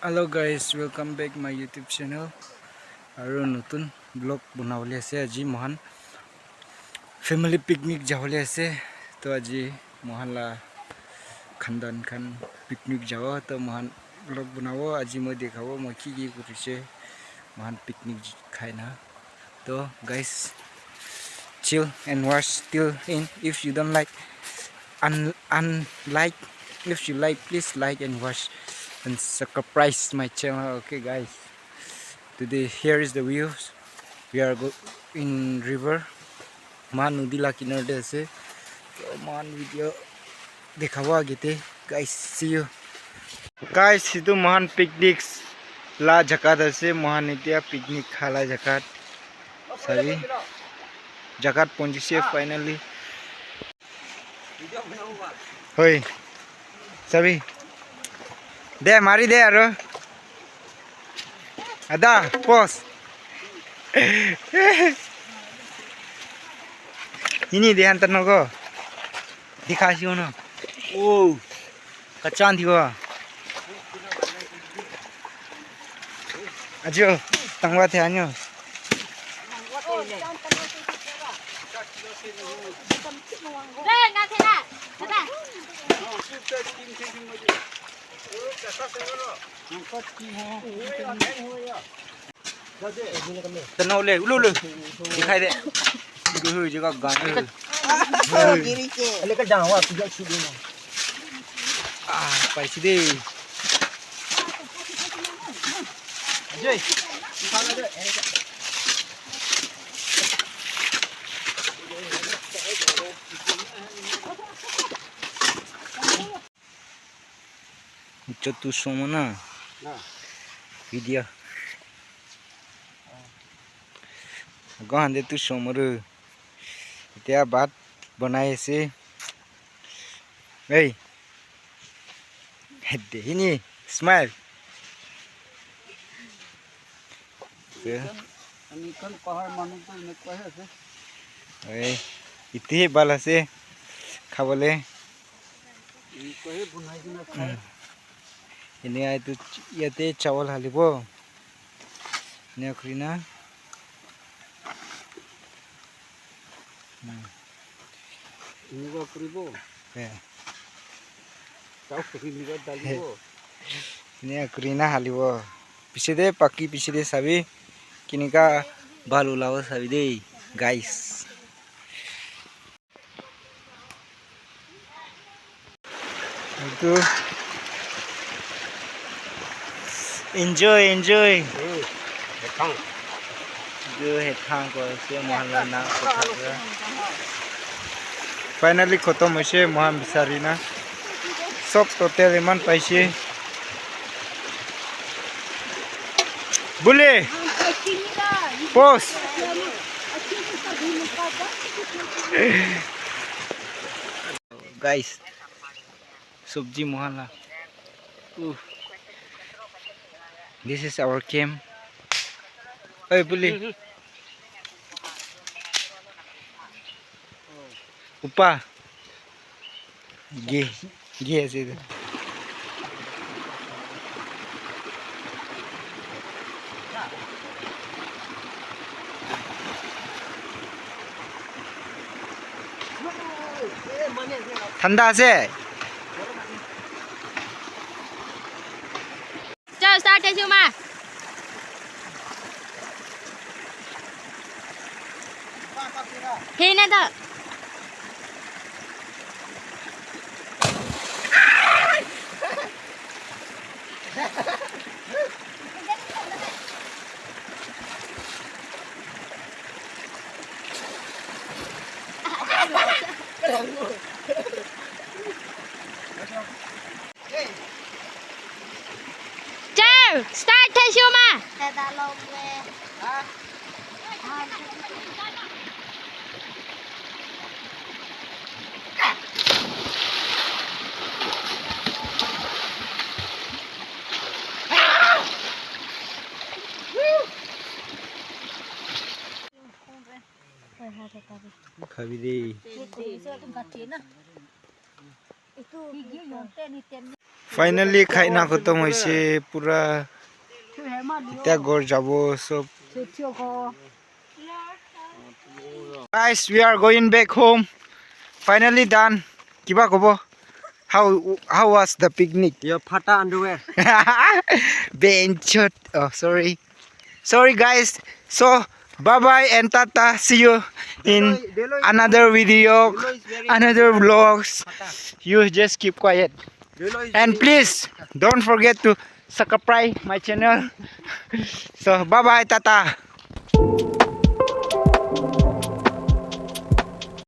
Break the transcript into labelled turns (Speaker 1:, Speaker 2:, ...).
Speaker 1: Hello guys, welcome back my YouTube channel. আৰু নতুন blog বনাবলৈ আছে। আজি মহান ফেমিলি পিকনিক যাবলৈ আছে। তো আজি মহানলা খানদান খান পিকনিক যাব। তো মহান ব্লগ বনাব। আজি মই দেখাব মই কি কি কৰিছে মহান পিকনিক খাই না। তো guys, chill and watch till end. If you don't like, unlike. If you like, please like and watch and subscribe my channel. Okay guys, today here is the views. We are go in river. মা নদী লা কিনাৰতে আছে। তো মান video' দেখাব আগতে। Guys, see you guys. এইটো মহান পিকনিক লা জেগাত আছে। মহান এতিয়া পিকনিক খালা জেগাত চাবি, জেগাত পहुঁচিছে ফাইনেলি। হয়, চাবি দে, মাৰি দে আৰু আদা পচ ini dia hantar nogo dikasih ono. Oh, kacang tiba ajo tangwa the anyo. तनौले उलु उलु दिखाई दे गुहु जगह गाने
Speaker 2: लेकर जाऊँ तुझे छुड़ी ना।
Speaker 1: পাইছি দেই।
Speaker 2: अजय।
Speaker 1: চতুর্সমনা ভিডিও গুৱাহাটীত সমৰো। এতিয়া ভাত বনাই আছে। এই দেখিনি স্মাইল।
Speaker 2: এইখন পাহাৰ মানুহটো এনেকুৱাহে আছে।
Speaker 1: এই ইটোহে ভাল আছে খাবলৈ।
Speaker 2: এনেকুৱাহে বনাই কিনে খায়।
Speaker 1: এনে এইটো ইয়াতে চাউল হালিব ধুনীয়া কৰি না।
Speaker 2: এনেকুৱা কৰিব, এনেকুৱা দালিব।
Speaker 1: ধুনীয়া কৰি না হালিব। পিছতে পাকি পিছতে চাবি কেনেকা ভাল ওলাব, চাবি দেই গাইছ। এইটো এনজয় এনজয়। হেঠাং কৰিছে মহান না। ফাইনেলি খতম হৈছে। মহান বিচাৰি না চব টোটেল ইমান পাইছে বোলে। প'জ গাইছ। সবজি Mahala. This is our camp. Oi, বুলি উপা ঘি ঘি আছে এইটো। ঠাণ্ডা আছে।
Speaker 3: চল start হৈছে মা। সেই না তো। চল start হৈছে মা।
Speaker 1: খাবি দেই। ফাইনেলি খাইনা খতম হৈছে পুৰা। এতিয়া ঘৰ যাব চব। Guys, we are going back home. Finally done. কিবা ক'ব? How was the picnic?
Speaker 2: Your ফাটা underwear.
Speaker 1: Benchot. Oh, sorry. Sorry, guys. So, bye bye and tata. See you in another video, another vlogs. You just keep quiet. And please don't forget to subscribe my channel. So, bye bye, tata.